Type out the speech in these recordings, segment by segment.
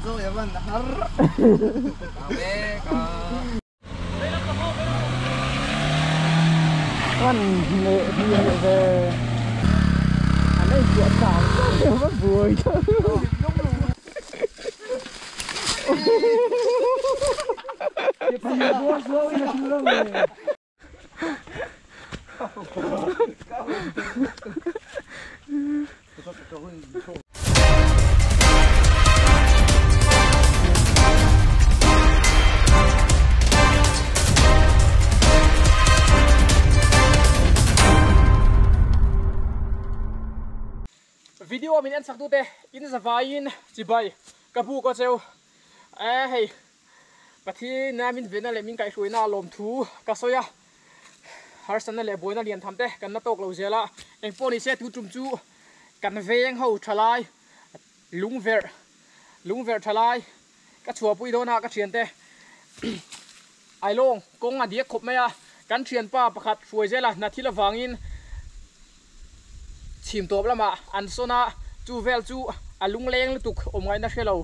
Con nghệ thì về anh ấy chuyện xảo rất vui. Video min en sak tu te in zavain chibai ka bu ko cheu e hei pathi na min vena le min kai hruina lom thu ka soya har san le boina lian tham te kan na tok lo zela eng poni se tu tum chu kan veng ho thalai lungver thalai ka chua pui dona ka thian te ai long kong a diak khop mai a kan thian pa pakhat hruai zela na thila wangin chim top lama an sona chu vel chu alung leng lutuk omngai na hrelo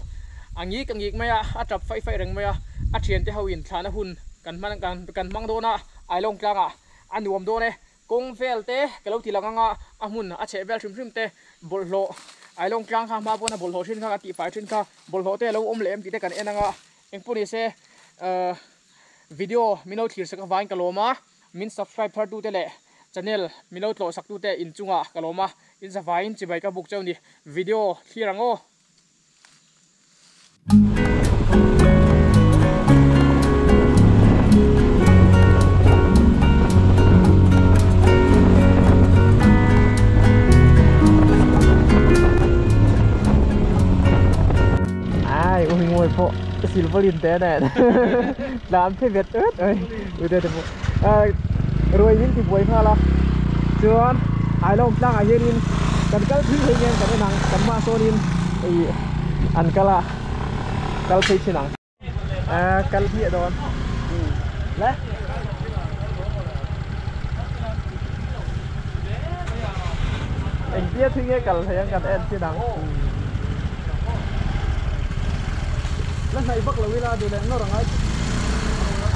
angi ka ngik maya a tap fai fai reng maya a thian te hoin thlana hun kan man kan mang dona ailong tlanga anuam done kong vel te kalo tilanga a hmun a che vel hrim hrim te bolhlo ailong tlang kha ma pona bolhlo thin kha ti fai thin kha bolhlo te lo om lem ti te kan enanga engpuni se video mino thlir saka vain kaloma min subscribe thar tu te le channel mino tlo sak tu te in chunga kaloma in zavain chibai ka buk chawni video thlirango. Ai ui ngồi po silverlin té này làm thế Việt ớt ơi ui thế rồi những thì buổi pha là chuan ai long tlang a hianin kan kal thui thei ngen kan enang kan ma sawnin ei an kala kal thei thinang a kal hi don le eng tia thui nge kal thei ang kan en thinang la nai bak lawila du le no rangai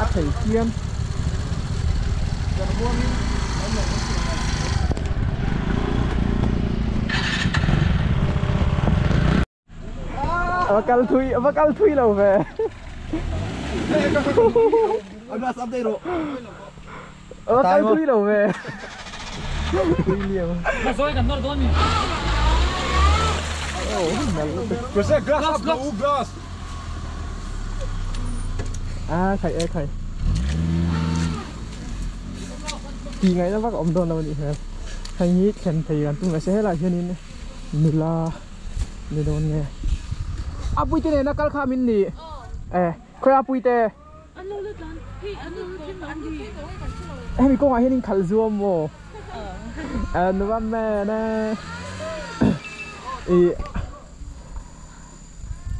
a thei chiam Bakal thui lâu về. Bakal thui lâu về. À khai khai. Thì ngày nó bắt ôm đòn đâu nhỉ? Hay nghĩ khen thầy gần tung là sẽ lại hiền nula ni đòn nghe. Apui te na kal kha min ni. Eh, khoi apui te. Em mi ko nga hianin khal zuam mo. Nu ba me na. I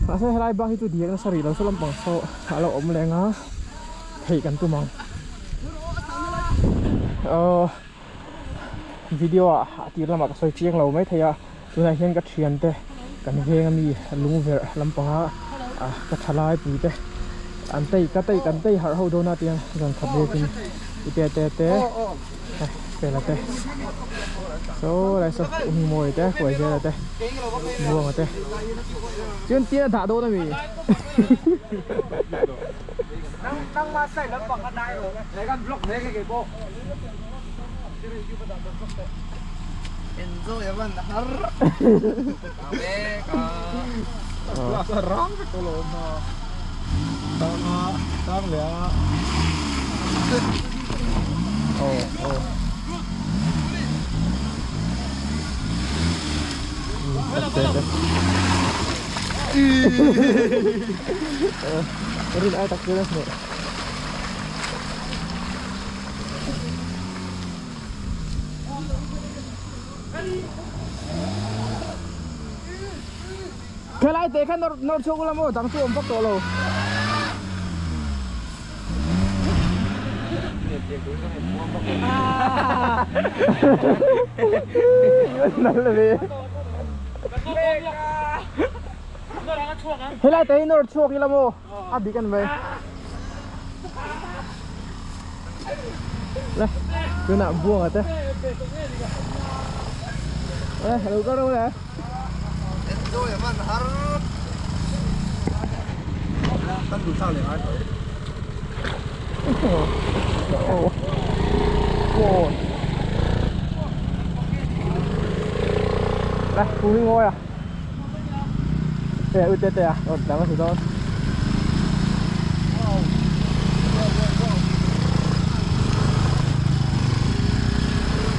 ma se helai bang hi tu diak na sari lo salam pang so alo om lenga. Thei kan tu mang. Video a tir lama ka soi chiang lo mai theia tunah hian ka thian te kan veng ami lungver lampanga ka thalai pui te an tei ka tei kan tei har ho dona tiang zan khat vekin ite te te pela te so lai so moi te khuai zela te buanga te chuyên tia thả đô na mi nang ma sai lampang ka dai ro ne kan vlog ne ke bo Enzo ya man har. Rang ke lo ma. Tang tang le. Oh oh. Rin ai tak jelas nih. Cái lại tế khăn nó cho là một thằng chuồng bóc tổ lồ. Nó là gì? Helai te hi nawr chhuak ila maw a dik an mai. Le tunah buanga te. Le lo kal rawh le. Enjoy a man har. Kan duh thlak leh ngai tho. Oh. Oh. Le pui ngoi à. Te u te te à, rồi làm cái gì đó.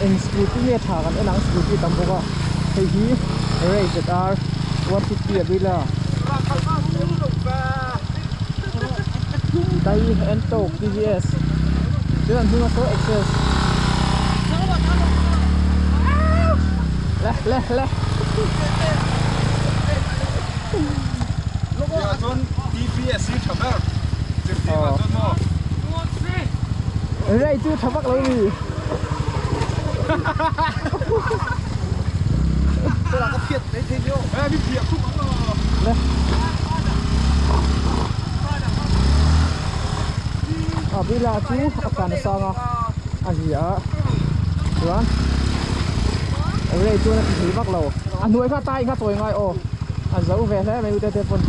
Eng scooty nge tha kan en ang scooty tam bawk a hei hi Ray ZR 150 a bila dai Ntorq TVS chuan an hnunga saw access le le le Chuan TVS hi tha ber zirtir ah chuan maw Ray chu tha vak lo ni. A bila chu a kan sang a a zia chuan Ray chuan a ti thei vak lo a hnuai kha tai kha chawi ngai aw a zo ve hle mai ute te pawn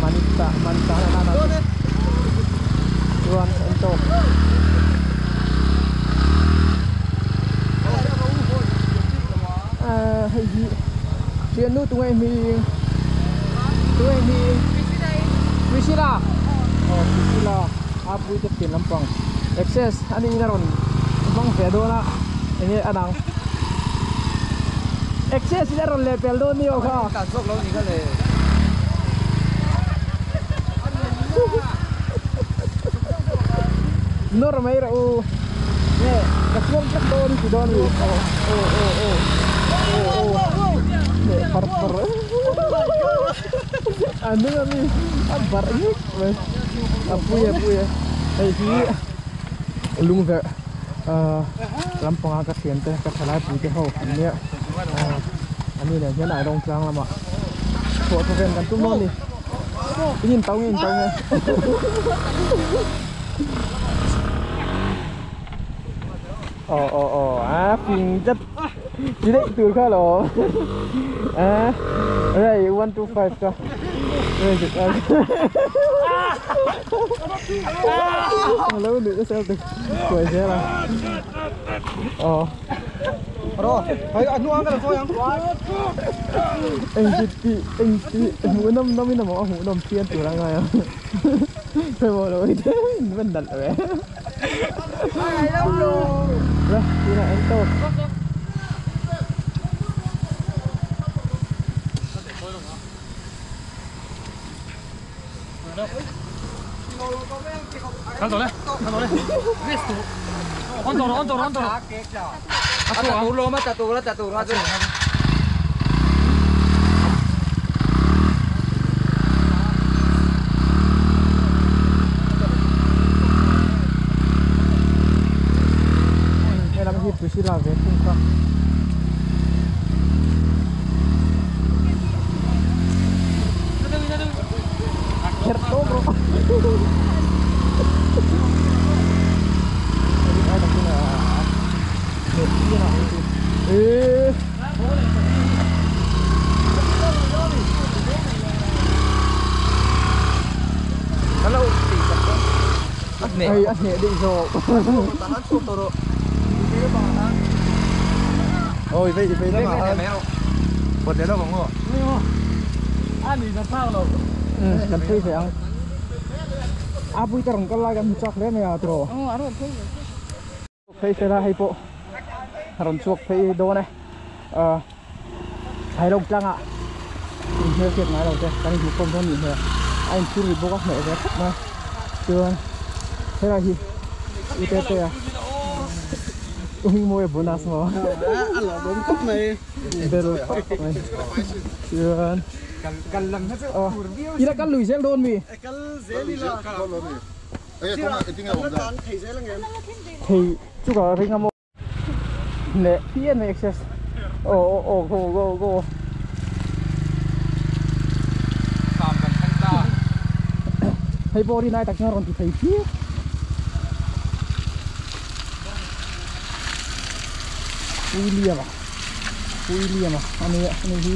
manita manita na na chuan an tawk hei hi thian nu tunge hming tunge hming Priscilla oh Priscilla a pui te pian lampang access ani in a rawn hmang ve dawn a enge a dang access in a rawn leh pel dawn ni aw kha Kan zawk lo ni kha le. Nawr mai rawh u nge ka chuang tlat dawn ti dawn ni oh oh oh oh oh oh nge phar phar a nung ami a barh ngek mai a pui a pui a hei hi lungverh lampanga ka thian te ka thalai pui te ho an nia ani nen hian a rawng tlang lamah chhuah thaw ven kan tum dawn ni in in tau nge in tau nge oh oh oh a phình rất chỉ định từ kha lo à đây 1 2 5 cơ đây được lâu nữa sao được quay xe là ờ Rồi, thấy anh nuông cái là thôi anh. Anh chị anh chị ngủ năm năm năm ngủ năm phiên từ ra ngoài phải bỏ rồi thế vẫn đặt rồi rồi đi lại anh tô Ăn rồi đấy, ăn rồi đấy. Ăn rồi, ăn rồi, ăn rồi. Tatu lo mà tatu lo tatu lo rồi. Đây là cái Priscilla về không không? Hết tốt rồi. Ê. Hello. Ê, ăn nhẹ định rồi. Ôi, về về đó mà. Bật đến đâu không ngồi? Ăn thì nó phao rồi. Ừ, cần thuê phải ăn. À, bùi tao có like ăn chọc đấy mày à, trò. Phê xe ra hay bộ. Rồng chuộc phê đồ này. Hay lông trăng ạ. Mình hơi thiệt ngay đầu tiên, cái này không thôi nhìn rồi. Anh chưa bị bố các mẹ về khóc mà. Chưa. Thế là gì? UTT à? Ui môi bonus mà. Ăn lẩu bốn cốc này. Bel khóc này. Chưa. Cần lần hết Ờ. Ý là cắt lùi dễ luôn mi. Cần dễ đi là. Thì chú có ring âm. Nè, thiên này access. Oh oh oh go go go. Hei pawh rinai tak chuan a rawn ti thei phian. William a William a ani ani hi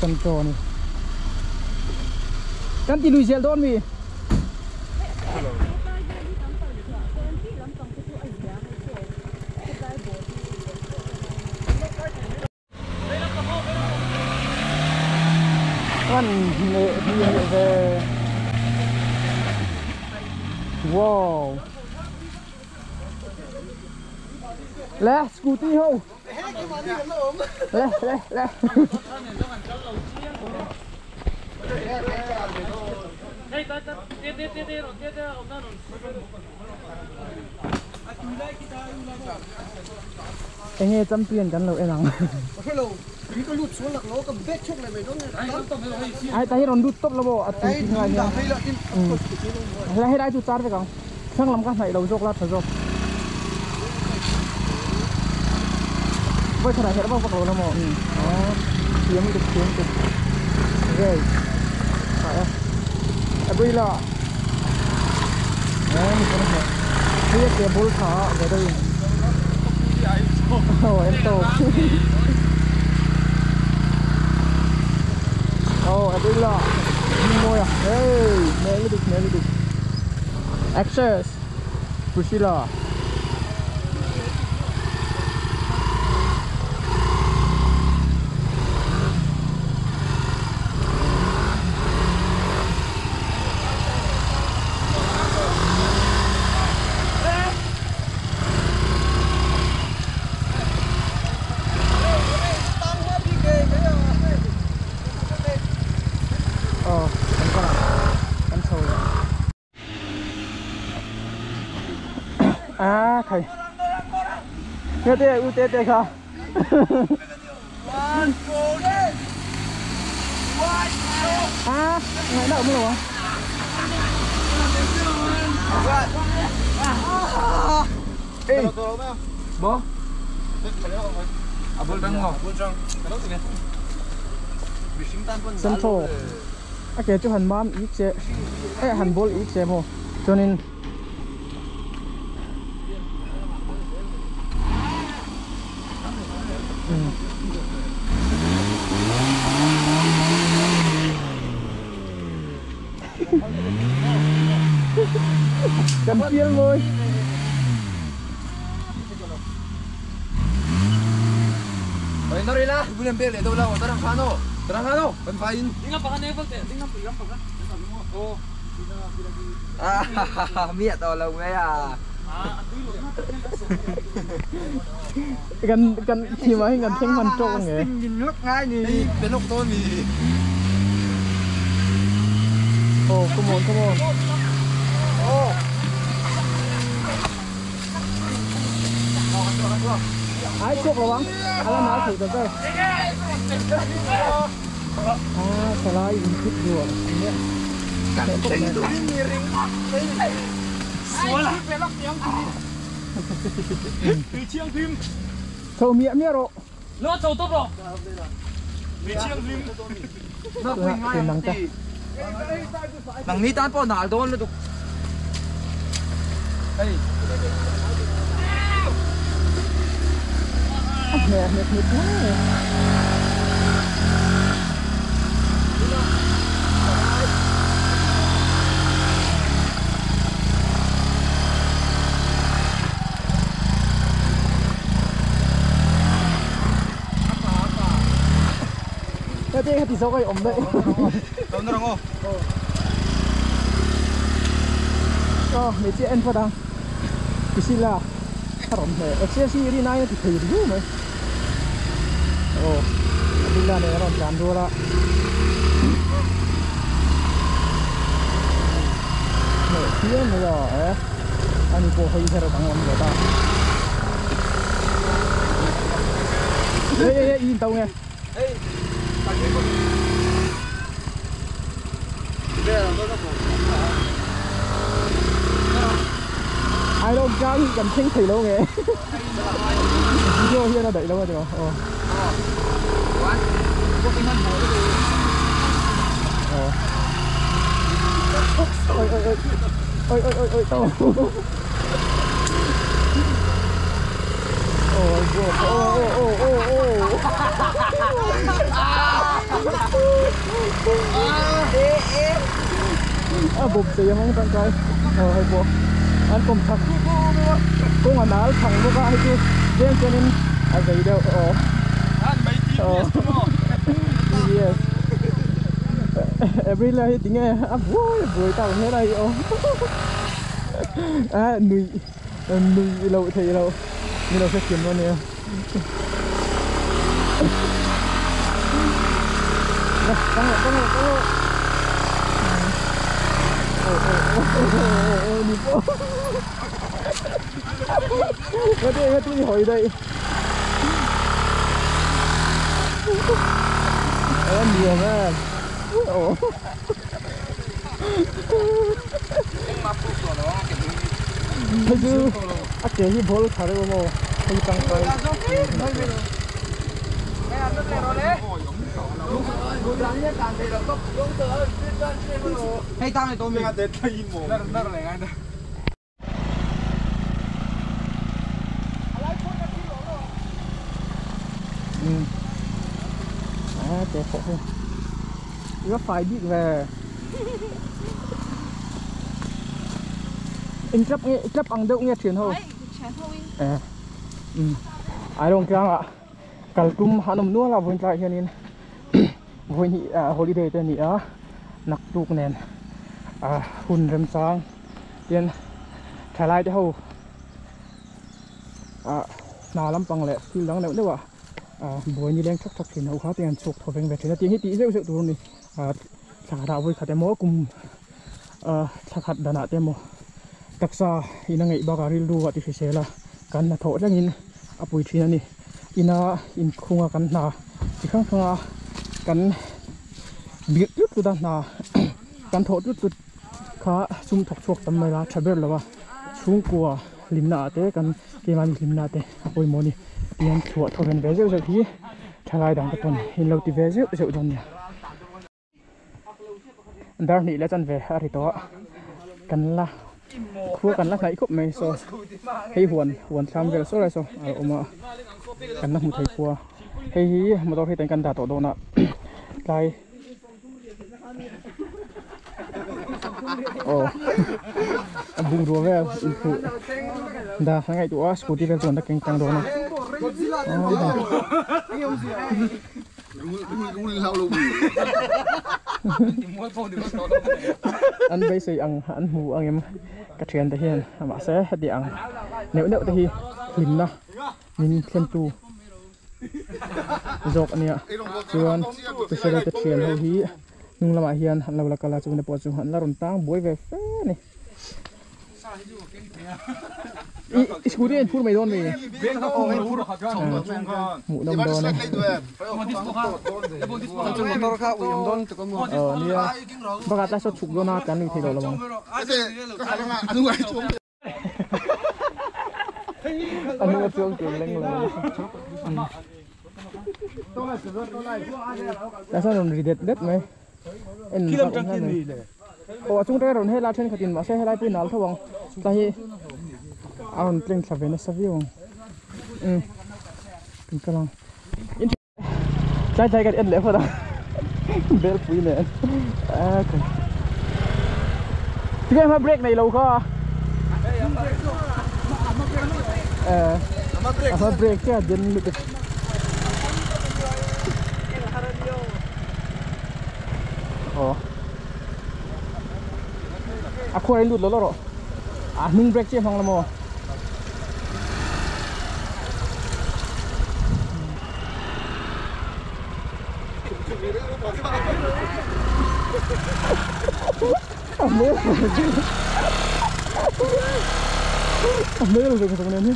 Sancho a ni. Kan ti lui zel dawn mi? Kan hneh hnih ve. Wow. Le scooty ho. Le le le. Enge champion kan lo en ang. Ai ta hi rawn lut tawp lo maw a tui tih ngai hian. Helai helai chu char vek ang. Thlang lam ka hnaih lo zawk la tha zawk. Vawikhat ah herh vak vak lo la maw. Thiam lutuk thiam lutuk. Vei. Tha e. Abrila. Eh ni pawn a hmuh. Hei a ke bul tha a ve deuh in. Aw en to. Aw Abrila. Hming mawi a. Hey hmel lutuk hmel lutuk. Access. Priscilla. Aw kan kal ang kan chho leh ang. A khai nghe te u te te kha a ngaih na awm lo ang Ê Bo Central a ke chu han mam ik che eh han ball ik che maw chuanin kan pial mawi. Kan kan thim ah hin kan thleng hman tawk ang e. Oh come on come on. Ai chhuak lo ang a la nal thei ta ber. A thalai in thut duar nia. Chho miah miah rawh. Nang ta. Nang ni tan pawh nal dawn lutuk. Hei. Hne hne hne hne. Cái cái thì sao cái ổn đấy. Ờ, mấy chị em phát đang. Cái gì là ổn thế. Cái gì đi nay thì thấy đúng rồi. Ồ, đi là này nó làm đua la. Nè, thiên rồi, anh cô hơi thế rồi đang làm gì ta? Ê ê ê, yên tao nghe. Ai đâu ra thì cầm thanh thầy lâu nghe. Video here là đẩy lâu rồi được không? Ôi ôi ôi ôi ôi ôi tao ôi ôi ôi ôi ôi à bụp gì không tăng cái hay bộ anh cùng thật cũng là nál thằng nó ra hay chứ riêng cho nên à gì đâu yes every là tiếng nghe à vui vui tao thế này ô à nuôi nuôi lâu thì lâu như lâu sẽ kiếm luôn nè con ngựa cái đi hồi đây nhiều mà ồ chứ à cái gì bol khare mo cái tăng cái hay tăng này tôi mình à cái khổ không nó phải biết về anh chấp nghe chấp ăn đâu nghe chuyện thôi ai đông trang ạ kaltum hanum nuo la voin tlai hianin voin hi holiday te ni a nak tuk nen a hun rem chang tian thalai te ho a na lampang le thil dang deuh deuh a boi ni leng thak thak thin ho kha tian chuk thoveng ve thina tiang hi ti zeuh zeuh tur ni a thla voi khat emaw kum a thla khat dana te emaw taksa ina ngei baka ril ru ti hrisela kan na tho tlangin a pui thin ani ina in khunga kan na chi khang khanga kan bir tut tu da na kan tho tut tut kha sum thok chuak tam mai la thaber lawa chhungkua limna te kan keman limna te apoi moni tian thua thoven ve zeuh zeuh hi thalai dang te pon in lo ti ve zeuh zeuh don nia dar ni la chan ve a ri to kan la khua kan la hnai khop mai so hei huan huan thlam vel so lai so a oma kan la hmu thei khua hei hi motor hi ten kan da to dona tlai oh bung ruwa vel in phu da hangai tu a scooty vel chuan da keng tang dona anh bây giờ ăn ăn mù ăn em cái chuyện thế hiền mà sẽ đi ăn nếu nếu thì lim na mình khen tu dọc anh ạ chuan tôi sẽ lấy cái chuyện hơi hí nhưng mà hiền hắn lâu là cái là chúng ta bỏ chúng hắn là rồng tang bối về phê này scooty anh phun mày đón mày mụ đông đón này bác ta sao chụp vô na chán thì rồi là bằng anh nuôi chuông chuông lên là ta sao rồi đẹp đất mày ồ chúng ta rồi hết la trên khát mà sẽ hết lại pin nào thôi bằng ta hi à trên thà về nó sao vậy ừ cái lòng trái trái cái ăn lẽ phải đó bel pui nè à cái cái mà break này lâu khó à mà break chứ dân được ồ à khoai lụt lỗ rồi à nung break chứ không là mò mấy rồi rồi này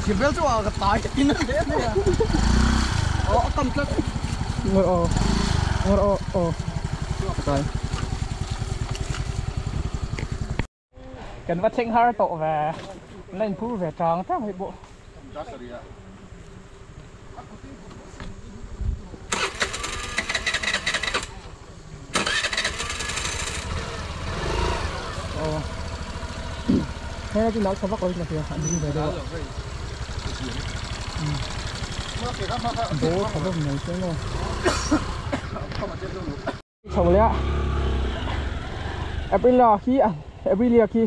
chỉ biết cho cái tái cái tin nó thế này ờ cầm chắc ngồi ờ ngồi ờ ờ rồi cần bắt sinh har tổ về lên phú về tròn thế hệ bộ Helai chu nal tha vak lo in ka hria an ding ve deuh a. Ball tha vak mai se maw. Chho leh a Aprilia khi Aprilia khi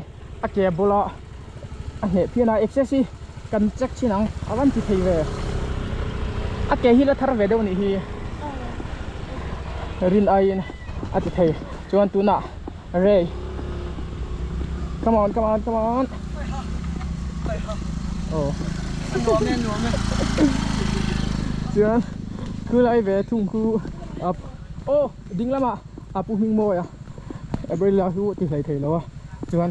a ke bula a hneh phian a access hi kan check thin ang a van ti thei ve a ke hi la thar ve deuh anih hi rin aiin a ti thei chuan tunah Ray come on come on come on oh chuan khulai ve thung khu up oh ding lamah a pu hming mawi a umbrella chu ti hlei thei lo a chuan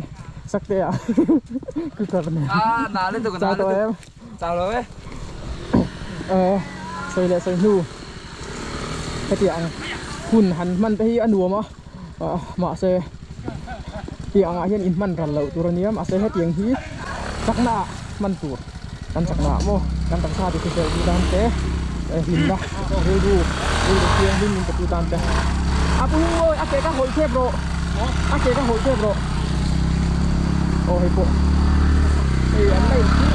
sakte ah cooker nen chau tawh em chau lo e sawi leh sawi hnu hetiang hun han hman te hi a nuam a mahse tiang ah hian in hman ral loh tur a nia mahse hetiang hi chakna ah hman tur kan chakna ah maw kan taksa ti hrisel tu tan te hlimna rilru rilru thianghlim min pe tu tan te a pu hing mawi a ke ka hawih thep rawh a ke ka hawih thep rawh aw hei pawh hei an la inthil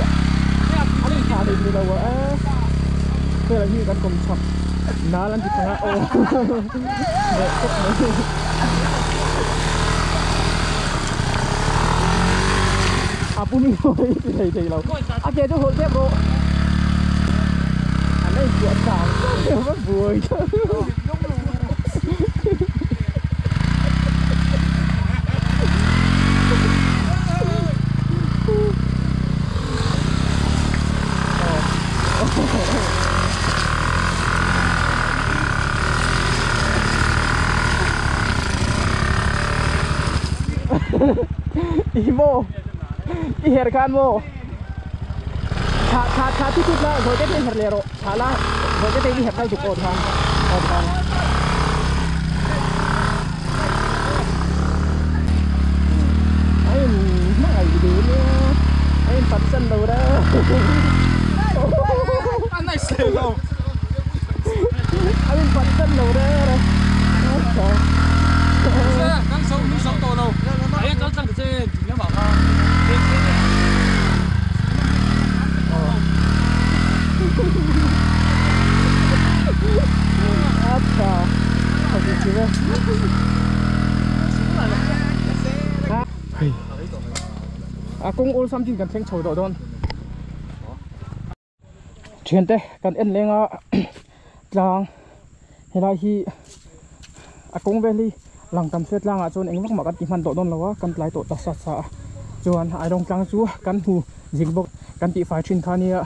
an inthah hlei ni lo a hela hi kan kawm chhak nal an ti thang a aw leh khawp mai. A pu mi mawi ti thei thei lo a ke chu hawlh tep rawh an la inchhuah chang chang a buai I maw i her khan maw tha tha tha thut thut la zawi te te her leh rawh tha la zawi te te i her kal duk aw khan aw khan a in hmangaih duh nia a in phatsan lo ra a nice hle lo a in phatsan lo ra kan zo min zo tawh lo a hian kal tlang ta che ding lamah kha Acha hei a kawng awlsam chin kan thleng chho tawh dawn thiante kan en leng a tlang helai hi a kawng vel hi lang tam se tlangah chuan engvak mah kan ti hman tawh dawn lo a kan tlai tawh ta sa sa a chuan a rawng tlang chu kan hmu zing bawk kan tih fai thin kha nia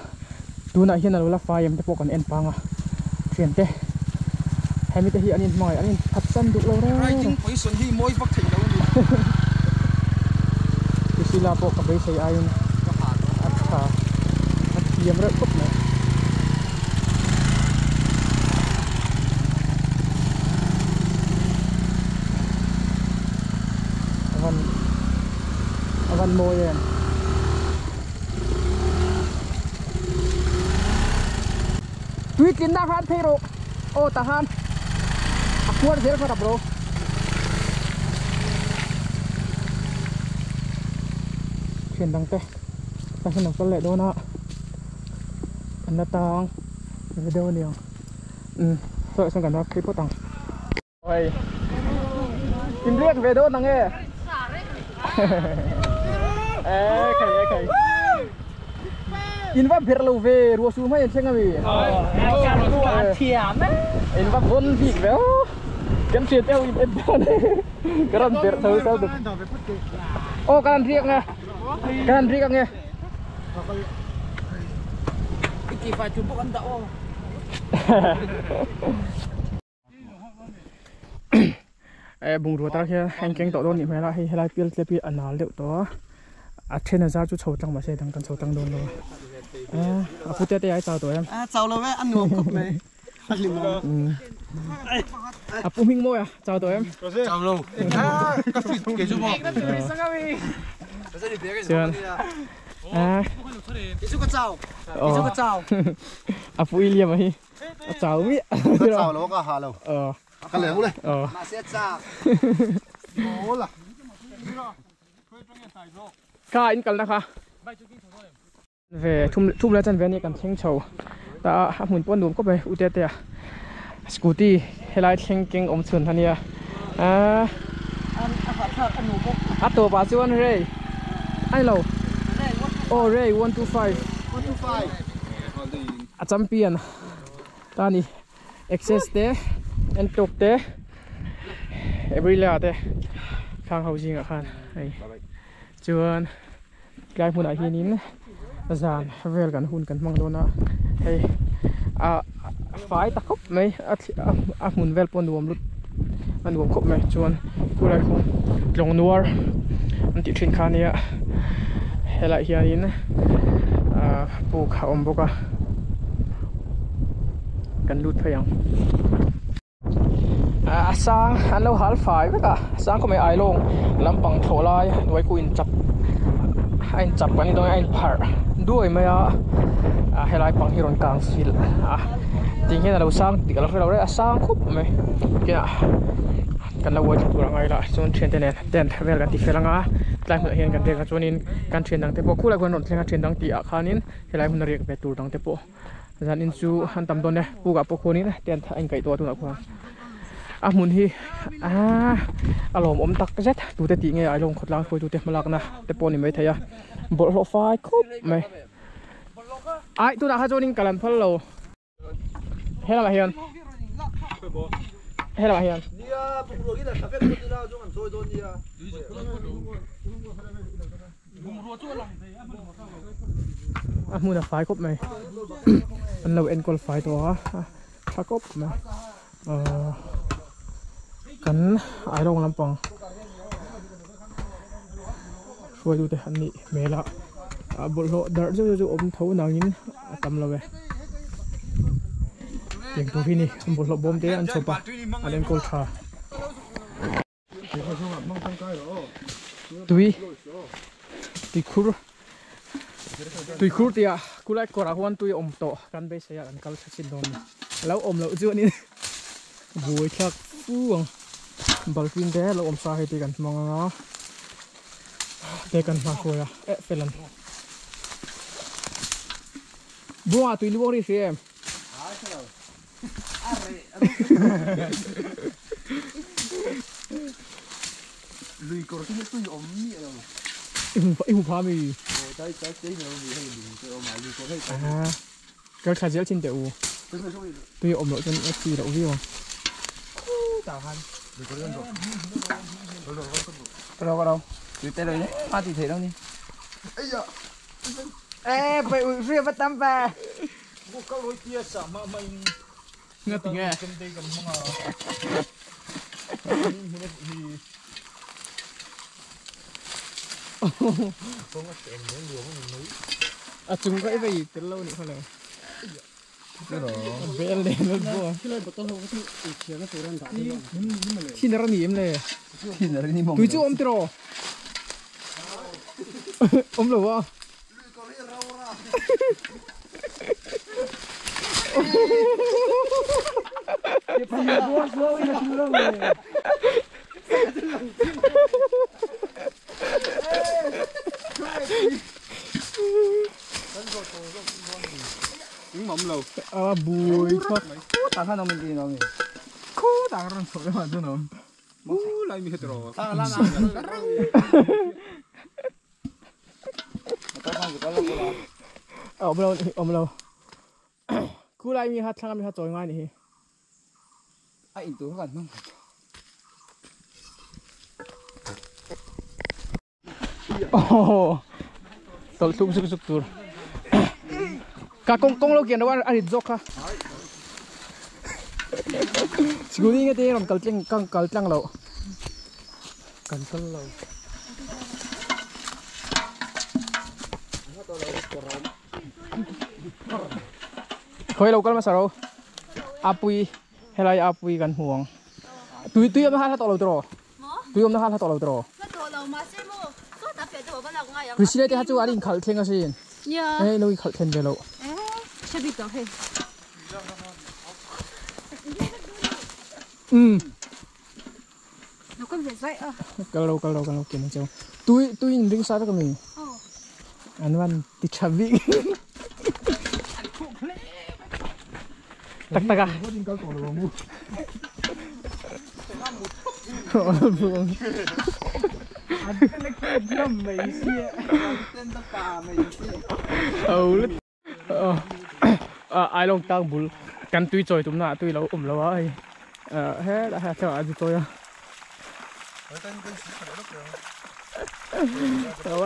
tunah hian alo la fai em te pawh kan en pang a thiante hemi te hi an in hmangaih an in phatsan duh lo reng riding position hi mawi vak theih lo a ni Priscilla pawh ka beisei aiin a tha a thiam reuh khawp mai. Avan avan mawi em. Tui tlin na khan phei rawh aw tah khan a khuar zel kha bro. Thian dang te ta hian lo kal leh dawn a an la tang video a ni ang umm sawi ah sawn kan rak phei phawt ang. Oi. In riak ve dawn ang e. E khai e khai. In va ber lo ve ruah su hmai an thleng ami. In va vawn bik ve aw. Kan hriat deuh in en dawn e. Ka rawn ber tho so dup. Aw ka rawn riak nge. Ka rawn riak ange. I ti fai tur bawk an dah aw. Eh bungrua tak hian a inkeng tawh dawn nih hmel a hei helai pial tlep hi a nal deuh tawh a a then a zar chu chho tlang mahse dang kan chho tlang dawn lo a eh a pute te ai chau tawh em a chau lo e a nuam khawp mai a hlim awm a pu hming mawi a chau tawh em chau lo ka fit kei chu maw chuan eh kei chu ka chau kei chu ka chau a pu William a hi a chau miah ka chau lo ka ha lo ka leng le mahse a chak bola Kha in kalna kha. Ve thum thum leh chanve ania kan thleng chho ta a a hmun pawh a nuam khawp mai u Tetea scooty helai thleng keng awm chhun ania aaa a tawpah chuan rei a ni lo aw rei 125 a champion ta a ni access te entawk te Aprilia te khang ho zingah khan hei chuan tlai hmunah hianin zan vel kan hun kan hmang dawn a hei ah fai ta khawp mai a a hmun vel pawh nuam lut a nuam khawp mai chuan khulai khu tlawng nuar an tih thin kha ania helaiah hianin ah puk a awm bawk a kan lut phei ang. A sang an lo hal fai vek a a sang khawp mai ailawng lampang thlawh lai hnuai khu in chap a in chap kan ni dawn a in pharh duai mai a a helai pang hi rawn kang filh a tih hian a lo sang tih ka lo hre lo reng a sang khawp mai tinah kan lo uai thla tur a ngai la chuan thiante nen tent vel kan ti fel anga tlai hmunah hian kan riak a chuanin kan thian dang te pawh khulai khuan an rawn thleng a thian dang tih ah khanin helai hmun a riak ve tur dang te pawh. Zanin chu an tam dawn e pukah pawh khuanin tent a inkaih tawh a tunah khuan a hmun hi aaa a lawmawm tak zet tute tih nge ailawng khawtlang hruaitute hmalakna te pawh a ni maithei a bawlhhlawh fai khawp mai aih tunah kha chuanin ka lan phal lo helamah hian helamah hian. A hmun a fai khawp mai an lo enkawl fai tawh a tha khawp mai ahh kan ailawng lampang hruaitute an nih hmel a ah bawlhhlawh darh zeuh zeuh chu awm tho nangin a tam lo e tiang tur hi ni bawlhhlawh bawm te an chhawp a an enkawl tha. Tui tuikhur tuikhur tih ah khulai kawrah khuan tui a awm tawh kan beisei a kan kal tha chin dawn a ni a lo awm loh chuanin buai thlak fu ang baltin te lo awm sa hei te kan hmang anga te kan hma hruai a eh fel an buangah tui luang ri hria em. Lui kawr te hi tui awm miah lo. I hmu i hmu pha mi. Aw dai dai chei lo mi hei lui te awm a lui kawr hei. Ah kal thla zel thin teh u. Tui awm loh chuan a chi loh viau ang. Khutah khan. Ka lo ka lo. Tui te lo ma ti thei lo ni. Ê phải ui ria bắt tâm về. Nga ti nge. A chung ka i vei tel lo nih kha le. Bel le lo bo. Thin ar ani em le. Thin ar ani mong. Tui chu awm tiraw. Awm lo a. A bui kha. Khutah khan rawn chhoh lamah chuan a awm. Awm lo awm lo khulai mi kha thlang ami kha chawi ngai ni hi a in tur kan hmang oh tawlh thluk zuk zuk tur ka kawng kawng lo kian lo a rit zawk kha sikul nge te rawn kal tlang kal tlang loh Kan kal lo. Khawi lo kal hmasa ro. Apui helai apui kan hmu ang. Tui tui awmna kha hla tawh lo tiraw? Tui awmna kha hla tawh lo tiraw? Hla tawh lo mahse maw sawtah piah deuh ah ka lak ngai ang. Priscilla te kha chu an inkhalh thleng asin. Nia. Hei lo inkhalh thlen ve loh. Eh, hre bik lo hei. Umm. Lo kal ve zai a. Kal lo kal lo kal lo ken ang cheu. Tui tui in ring sa vek ami. Aw. An van ti tha bik. Tak tak a. Ai long tang bul kan tui chawi tumna ah tui lo awm lo a hei helai hi a thlengah a zu chawi a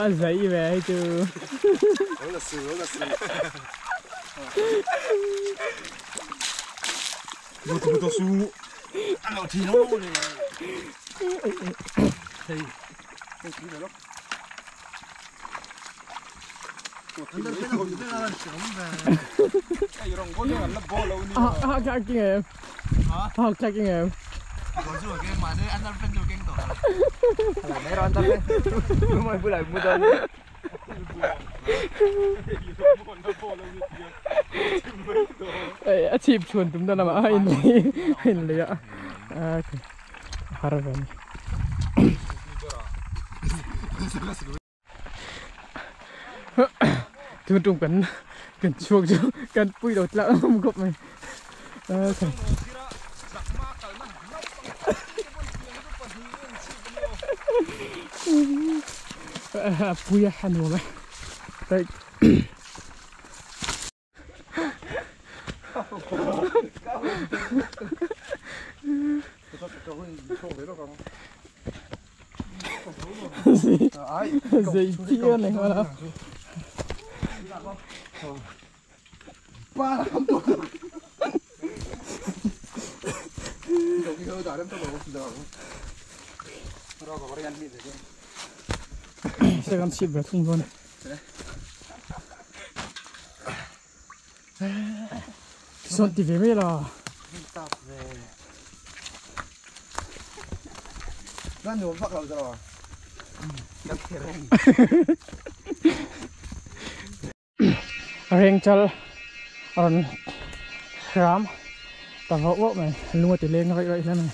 a zai ve hei chu A chhip chhuan tum dan lamah a inlei a har ve a ni. Tun tum kan kan chhuak chu kan pui lo tlak ngam khawp mai pui a a nuam e. Zei chi a ni nghal a. Second chip ve thung dawn. Tichuan ti ve mai la. Rengchal a rawn hram ta vauh vauh mai lung a ti leng raih raih hle mai.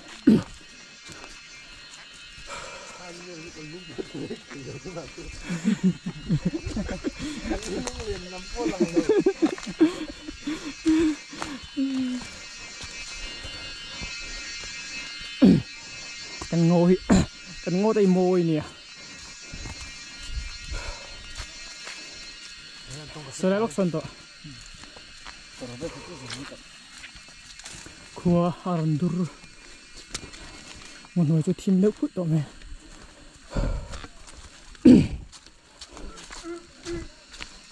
Kan ngaw hi kan ngaw te hi mawi nia saw lai lawk sawn tawh khua a rawn dur. Hmun hnuai chu thim deuh phut tawh mai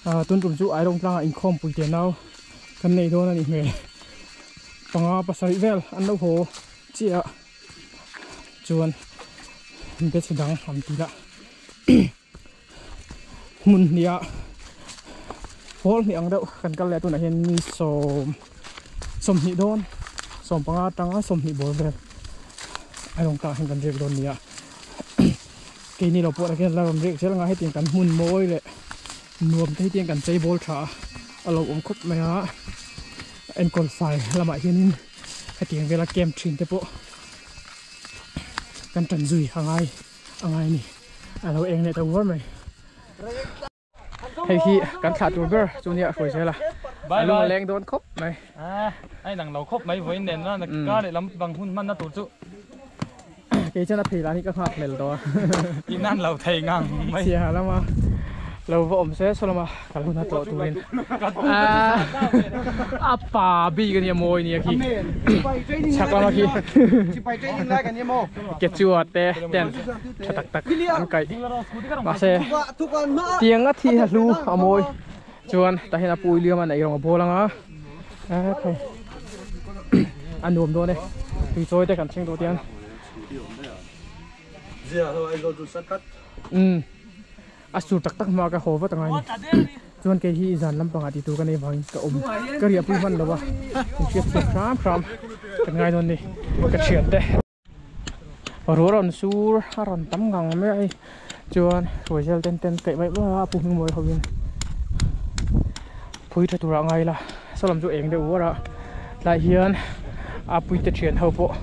ah tun tum chu Airong tlangah inkhawm pui te nau kan nei dawn a nih hmel panga pasarih vel an lo haw chiah a chuan batch dang an ti lah hmun hnih ah pawl hnih ang deuh kan kal leh a tunah hian mi sawm sawmhnih dawn sawmpanga atanga sawmhnih bawr vel a rawn kah hian kan riak dawn a ni a keini lo pawh hian la rawn riak zel anga hetiang kan hmun mawi leh nuam te hetiang kan chei bawl tha a a lo awm khawp mai a enkawl fai lamah hianin hetiang vela camp thin te pawh kan tan zui a ngai. A ngai a ni a lo eng leh ta uar mai hei hi kan thlah tur ber chu nia a hruai zel a a lung a leng dawn khawp mai a inang lo khawp mai vawiin nen a kar leh lam bang hun hmanna tur chu kei chuan a phei lah hi ka nghak hlel tawh a in an lo thei ngang mai chhia lama lo va awm se saw lama kal hun a tlawh turin a pa bik a nia mawi nia khi chhak lama khi ke chua te tent tha tak tak an kaih mahse tiang a thi a hlu a mawi chuan tah hian a pui liam a neih rawng a bawl anga a a nuam dawn e tui chawi te kan thleng tawh tiang umm a sur tak tak hma ka haw vat angai ni chuan kei hi zan lampangah tih tur ka nei vangin ka awm ka riahpui hman lo a inhriat thiam hram hram kan ngai dawn ni ka thian te. Ruah rawn sur a rawn tam ngang mai a hei chuan hruaizel ten ten kaih mai mai a a pu hming mawi ho in phui tha turah ngai ila saw lam chu eng deuh uar a tlai hian a puite thian ho pawh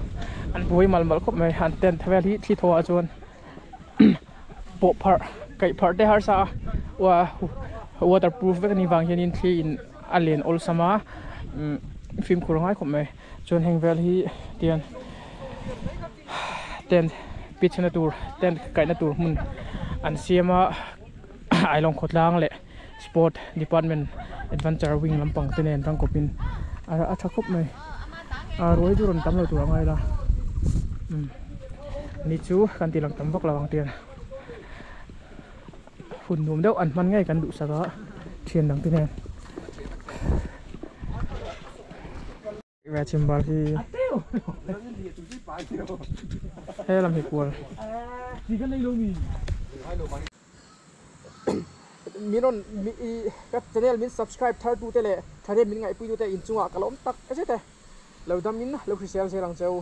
an buai mal mal khawp mai an tent vel hi thli thaw ah chuan pawh pharh kaih pharh te harsa a ua. Waterproof vek a nih vang hianin thli in a len awlsam a umm fimkhur a ngai khawp mai chuan heng vel hi tian tent pitch na tur tent kaihna tur hmun an siam a Ailawng khawtlang leh sport department adventure wing lampang te nen tangkawpin a tha khawp mai a ruai chu rawn tam lo tur a ngai la umm ni chu kan ti lang tam vak lo ang tian. Hun nuam deuh an hman ngei kan duhsak a thian dang te nen. Ve chhimbal hi he lam hi kual. Min rawn i ka channel min subscribe thar tu te leh thahnem min ngaihpui tu te inchungah ka la awm tak zet e. Lo dam in lo hrisel zel ang che u.